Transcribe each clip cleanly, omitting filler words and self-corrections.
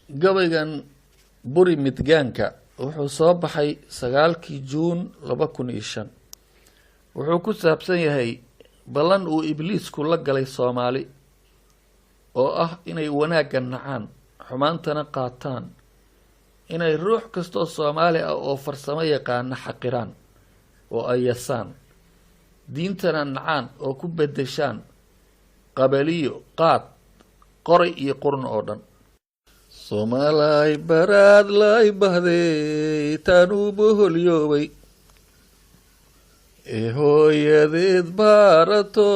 Gabaygan Buri Midgaanka wuxuu soo baxay 9-kii Juun 2005. Wuxuu ku saabsan yahay ballan uu Ibliisku la galay Soomaali, oo ah inay wanaagga nacaan, xumaantana qaataan, inay ruux kastoo Soomaali ah oo farsamo yaqaana xaqiraan oo ay yasaan, diintana nacaan oo ku beddeshaan qabaliyo, qaad, qoray iyo qurun oo dhan. Soomaalay baraad lay bahday taanuu boholyoobay ee hooyadeed baarato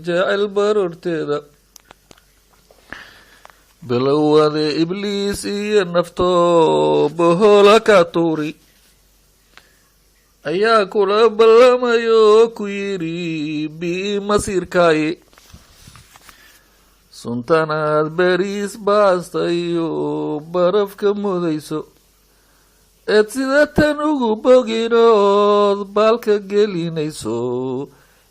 jecel baroorteeda, bilowade Ibliis iyo nafto bohola ka tuuri ayaa kula ballamayo, ku yidhi bii masiirkaaye. Suntanaad beriis baasta iyo barafka mudayso eed sida tan ugu boginood baalka gelinayso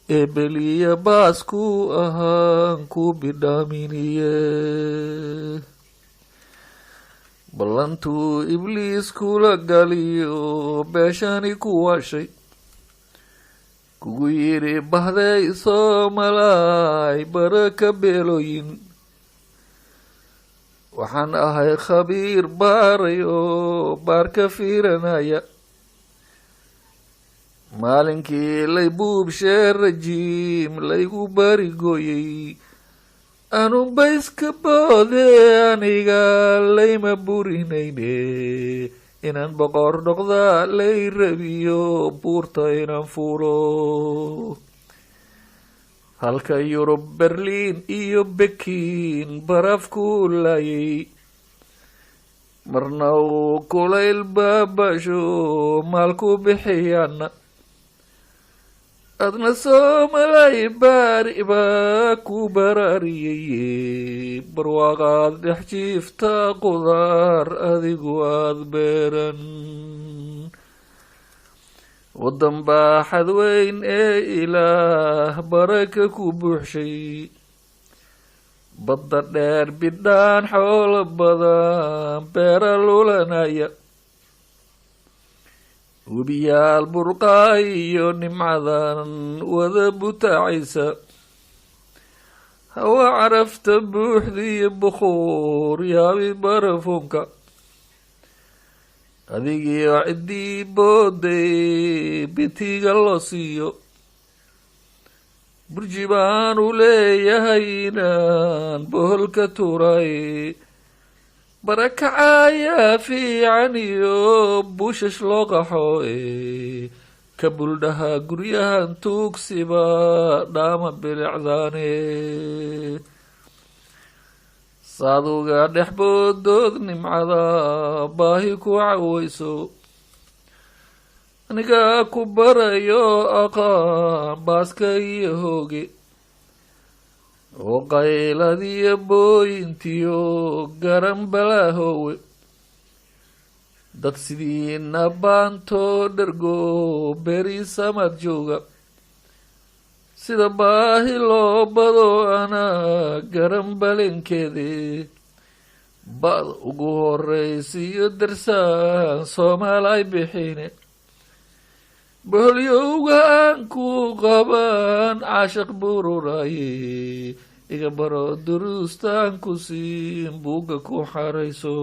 ee beliya baas ku ahaan ku bidhaaminaye. Ballantuu Ibliis kula galiyo beeshani ku waashay, kugu yidhi bahday Soomalay baraka beelooyin. Waxaan ahay khabiir baaray oo baarka fiiranaya. Maalinkii lay buubshee rajiim laygu barigooyey, anunba iska boode, aniga layma burinayne. Inaan boqor noqda lay rabiyo, buurta inaan fuulo halka Yurub, Berliin iyo Bekin barafku laayay, marna uu kulayl baabasho maalku bixiyaana. Adna Soomalay baari baa ku baraariyey, barwaaqaad dhex jiifta, qudaar adigu aad beeran, waddan baaxad weyn ee Ilaah baraka ku buuxshay, badda dheer bidhaan, xoolo badan, beera lulanaya, webiyaal burqaay iyo nimcadan wada butaacaysa, hawa carafta buuxdiiyo bukhuur yaabi barafuunka, adigiyo ciddii booday bitiga loo siiyo. Burji baan u leeyahay inaan boholka turay, barakacaya fiican iyo bushash loo qaxo ka buldhaha guryahan tuugsiba dhaama bilicdaane. Saaduga dhex boodood nimcada baahi ku cawayso, anigaa ku barayo aqaan baaska iyo hooge oo qayladiyo booyintiyo garan balaahowe. Dad sidiina baantoo dhergo beri samad jooga, sida baahi loo bado anaa garan balenkeede. Ba'da ugu horraysiyo darsaan Soomaalay bixine, boholyowga aan ku qaban caashiq bururaye, iga baro duruustaan ku siin buugga ku xarayso.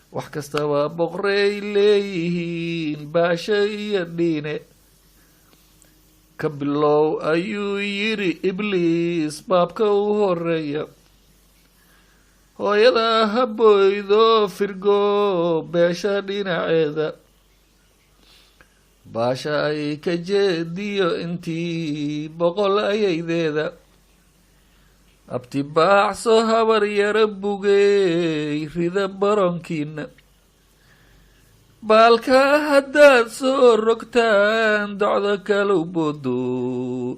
Wax kastaba boqorey leeyihiin, baasha iyo dhiine ka bilow, ayuu yidhi Ibliis. Baabka u horeeya hooyada ha boydo firgo beesha dhinaceeda, baasha ay ka jeediyo intii boqol ayaydeeda, abti baacso, habar yaro bugey rida baronkiina. Baalka haddaad soo rogtaan docda kalau boodo,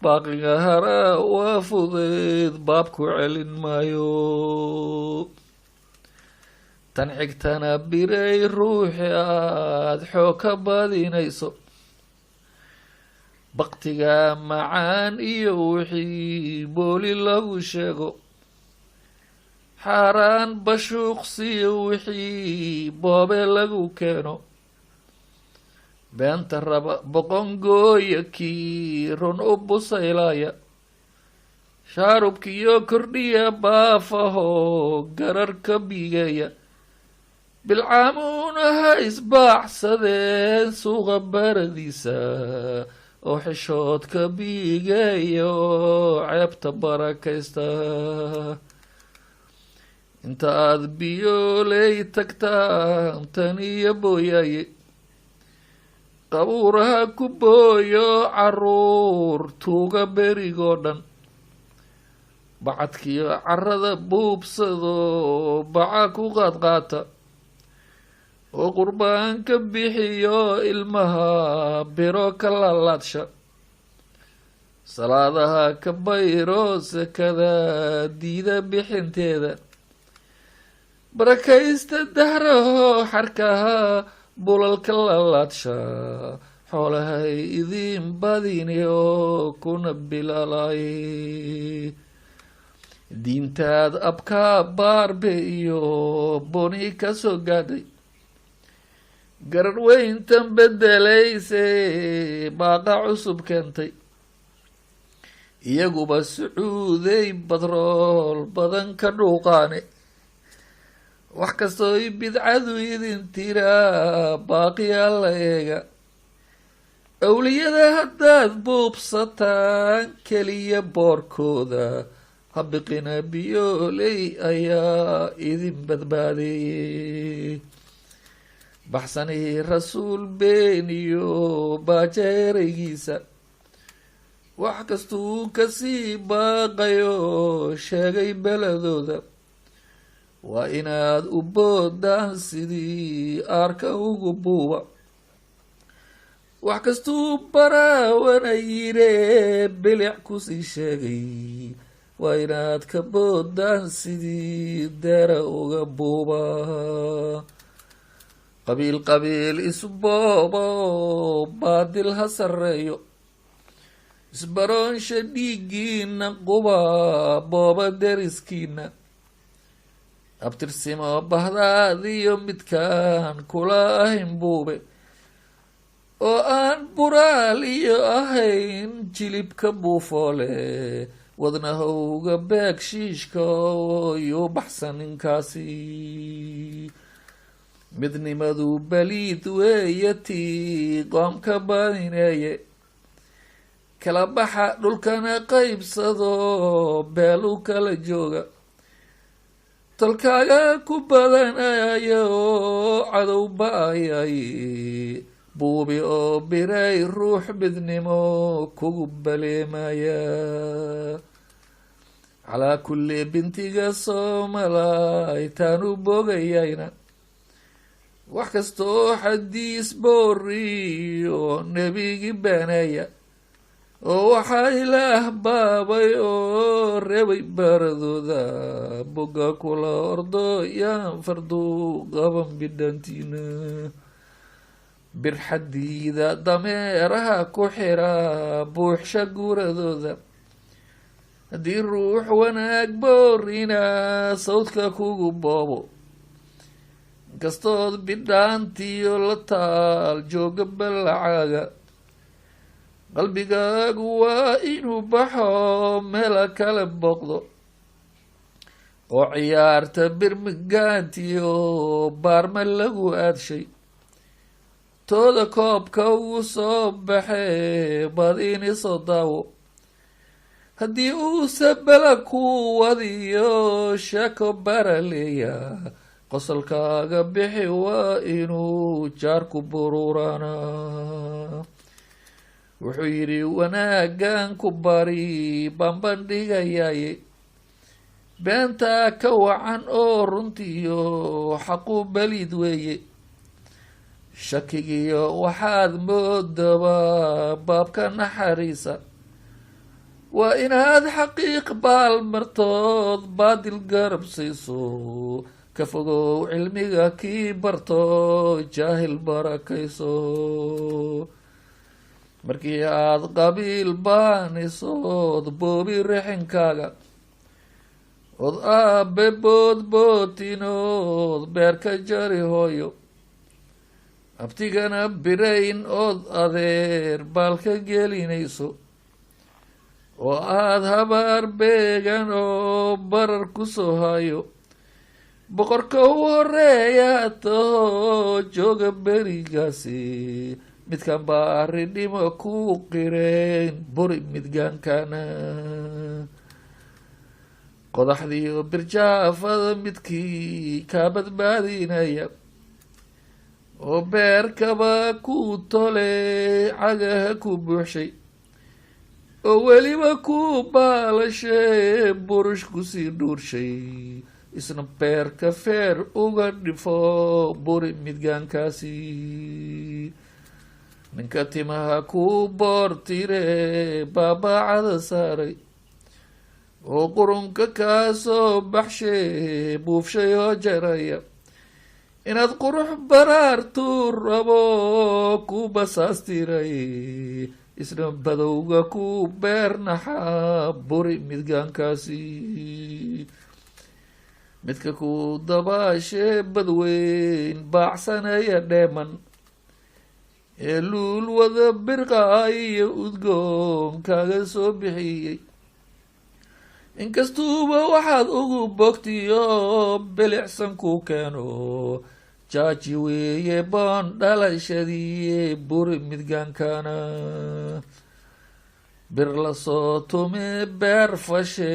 baaqiga hara waa fudayd, baabku celin maayo. Tan xigtana biray ruuxi aad xoog ka badinayso, baktiga macaan iyo wixii booli lagu sheego. Xaaraan bashuuqsiyo wixii boobe lagu keeno, beenta raba boqongooya kii run u busaylaya, shaarubkiyo kordhiya baafaho gararka bigeeya, bilcaamuuna ha isbaaxsadeen suuqa baradiisa, oo xishoodka biigeeya oo ceebta barakaysta. Inta aad biyooley tagtaan tan iyo booyaaye, qabuuraha ku booyo caruur tuuga berigoo dhan, bacadkiyo carada buubsado baca ku qaadqaata, oo qurbaan ka bixiyo ilmaha biro ka laalaadsha, salaadaha ka bayro sakada diida bixinteeda, barakaysta dahraho xarkaha bulalka laalaadsha, xoolahay idiin badini oo kuna bilaalay. Diintaad abkaa baarbe iyo boni ka soo gaadhay, garar weyntan bedelayse baaqa cusub keentay, iyaguba Sacuudey badrool badan ka dhuuqaane, wax kastooy bidcadu idin tiraa baaqi alla eega. Awliyada haddaad buubsataan keliya boorkooda habiqina, biyooley ayaa idin badbaadeeyey. Baxsanihii rasuul beeniyo baaja ereygiisa, wax kastuu kasii baaqayo sheegay beledooda, waa inaad u boodaan sidii aarka ugu buuba. Wax kastuu baraawana yire bilic kusii sheegay, waa inaad ka boodaan sidii deera uga buuba. Qabiil qabiil isboobo baadil ha sarreeyo, isbaroonsha dhiiggiina quba booba deriskiina, abtirsimo bahdaadiyo midkaan kula ahayn buube, oo aan buraal iyo ahayn jilibka buufoole, wadnahowga beeg shiishka yuu baxsan ninkaasi. Midnimadu baliid weeye tii qoomka badineeye, kala baxa dhulkana qaybsado beel u kala jooga, tolkaaga ku badanaya oo cadow ba-ayay buubi oo biray ruux midnimo kugu baleemaya. Calaa kulli bintiga Soomalay taan u bogayayna, wax kastoo xadiis booriyo nebigi beeneeya, oo waxaa Ilaah baabay oo reebay baaradooda, boga kula ordo yaan farduu qaban bidhantiina. Birxadiida dameeraha ku xira buuxsha guuradooda, haddii ruux wanaag boorina sawdka kugu boobo, inkastood bidhaantiyo la taal jooga ballacaaga, qalbigaagu waa inuu baxo meela kala booqdo, oo ciyaarta birmigaantiyo baarma lagu aadshay, tooda koobka ugu soo baxee badini soo daawo. Haddii uuse bela ku wadiyo sheeko baraleeya, qosolkaaga bixi waa inuu jaarku buruuraana. Wuxuu yidhi wanaaggan ku bari baan bandhigayaaye, beentaa ka wacan oo runtiyo xaqu beliid weeye. Shakigiyo waxaad moodaba baabka naxariisa, waa inaad xaqiiq baalmartood baadil garab siiso, ka fogow cilmiga kii barto jaahil barakayso. Markii aad qabiil baanisood boobi rixinkaaga, Ood aabe boodbootinood beerka jari hooyo, abtigana birayn ood adeer baalka gelinayso, oo aada habaar beegan oo barar ku soo hayo, boqorka u horeeya tahoo jooga berigaasi, midkan baarinimo ku qireen buri midgaankana. Qodaxdiiyo birjaafada midkii kaa badbaadinaya, oo beerkaba ku tole cagaha ku buuxshay, oo weliba ku baalashay burush kusii dhuurshay, isna beerka feer uga dhifo buri midgaankaasi. Ninka timaha ku boortire baabacada saaray, oo qurunka kaasoo baxshay buufshay oo jaraya, inaad qurux baraartuu rabo ku basaastiray, isna badowga ku beernaxa buri midgaankaasi. Midka ku dabaashee badweyn baacsanaya dheeman, ee luul wada birqaa iyo udgoon kaaga soo bixiyey, inkastuuba waxaad ugu bogtiyo bilicsan ku keeno, jaaji weeye boon dhalashadii buri midgaankana. Bir lasoo tume beer fashe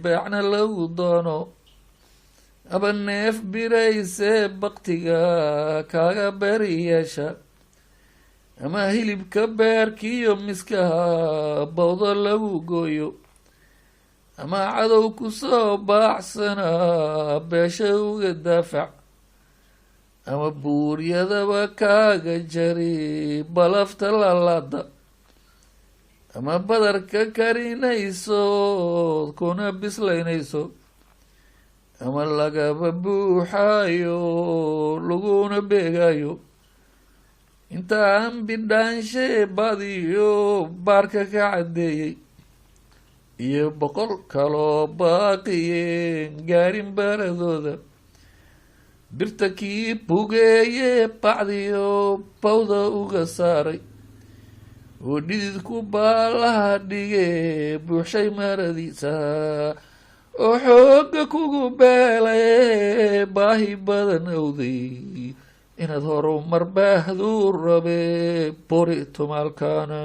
beecna lagu doono, aba neef birayse baktiga kaaga beri yeesha, ama hilibka beerkiiyo miskaha bawdo lagu gooyo, ama cadow kusoo baacsana beesha uga daafac, ama buuryadaba kaaga jari balafta lalaada, ama badarka karinayso kuna bislaynayso, ama lagaba buuxayo laguna beegayo, intaan bidhaanshe badiyo baarka ka caddeeyey, iyo 100 kaloo baaqiyeen gaarin baradooda, birta kii bugeeye bacdiyo bawda uga saaray, oo dhididku baalaha dhige buuxshay maradiisa, oo xoogga kugu beelay baahi badan awday, inaad horumar baahduu rabe buri tumaalkana.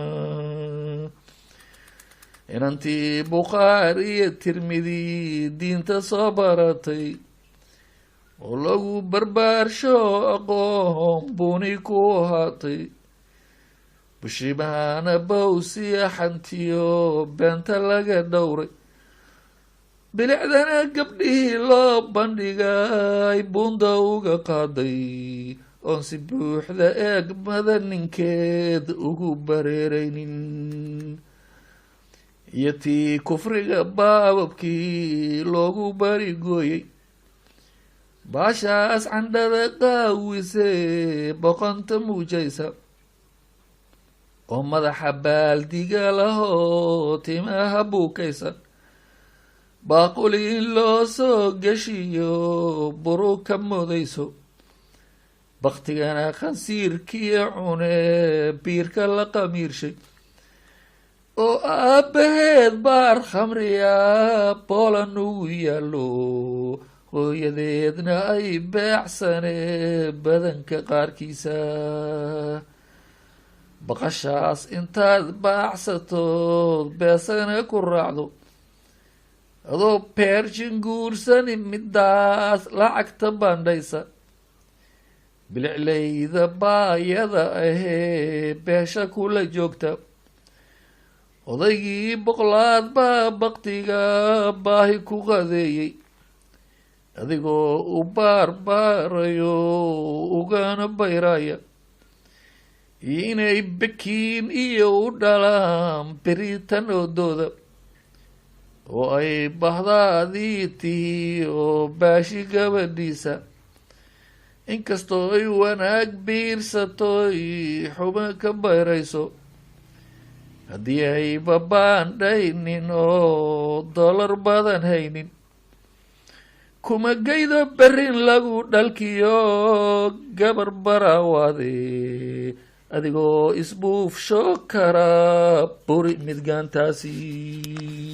Inantii Bukhaari iyo Tirmidi diinta soo baratay, oo lagu barbaarsho aqoon buni ku ahaatay, bushimahana bawsiya xantiyo beenta laga dhowray, bilicdana gabdhihii loo bandhigay buunda uga qaaday, oon si buuxda eegmada ninkeed ugu bareeraynin, iyo tii kufriga baababkii loogu barigooyey, baashaas candhada qaawise boqonta muujaysa, oo madaxa baaldiga lahoo timaha buukaysan, baaquli in loo soo geshiyo buru ka moodayso, baktigana khansiirkiyo cune biirka la qamiirshay, oo aabbaheed baar khamriya boolan ugu yaallo, hooyadeedna ay beecsane badanka qaarkiisa, baqashaas intaad baacsatood beesana ku raacdo, adoo beerjin guursani midaas lacagta bandhaysa, biliclayda baayada ahee beesha kula joogta, odaygii boqlaad baa baktiga baahi ku qadeeyey, adigoo u baarbaarayo ugana bayraya, iyo inay bekiin iyo u dhalaan beritan oodooda, oo ay bahdaadii tihi oo baashi gabadhiisa, inkastoo ay wanaag biirsatoy xuba ka bayrayso, haddii ay babaandhaynin oo dollar badan haynin, Kuma geydo berrin lagu dhalkiyo gabar baraawade, adigoo isbuufsho kara, buri midgaantaasi.